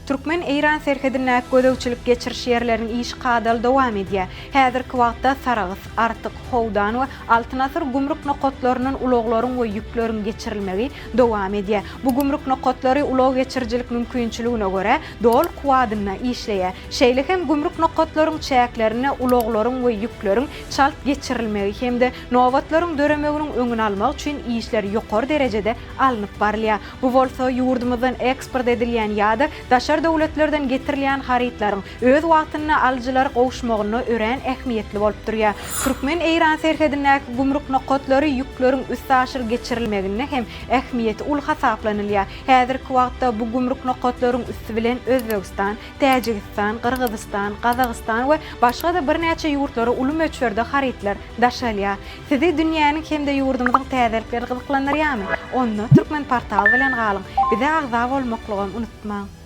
Türkmen-eýran serhedindäki gözegçilik-geçiriş ýerleriniň işi kadaly dowam edýär. Häzirki wagtda Sarahs, Artyk, Howdan we Altyn asyr gümrük nokatlaryndan ulaglaryň we ýükleriň geçirilmegi dowam edýär. Bu gümrük nokatlary ulag geçirijilik mümkinçiligine görä, doly kuwwadynda işleýär. Şeýle hem gümrük nokatlaryň çäklerinde ulaglaryň we ýükleriň çalt geçirilmegi hem-de nobatlaryň döremeginiň öňüni almak üçin işler ýokary derejede alnyp barylýar. Bu bolsa ýurdumyzdan eksport edilýän ýa-da daşary döwletlerden getirilýän harytlaryň öz wagtynda alyjylara gowuşmagynda örän ähmiýetli bolup durýar. Türkmen-eýran serhedindäki gümrük nokatlary ýükleriň üstaşyr geçirilmeginde hem ähmiýeti uly hasaplanylýar. Häzirki wagtda bu gümrük nokatlaryň üsti bilen Özbegistan, Täjigistan, Gyrgyzystan, Gazagystan we başga-da birnäçe ýurtlara uly möçberde harytlar daşalýar. Sizi dünýäniň hem-de ýurdumyzyň täzelikleri gyzyklandyrýarmy? Onda Türkmenportal bilen galyň! Bize agza bolmaklygam unutmaň!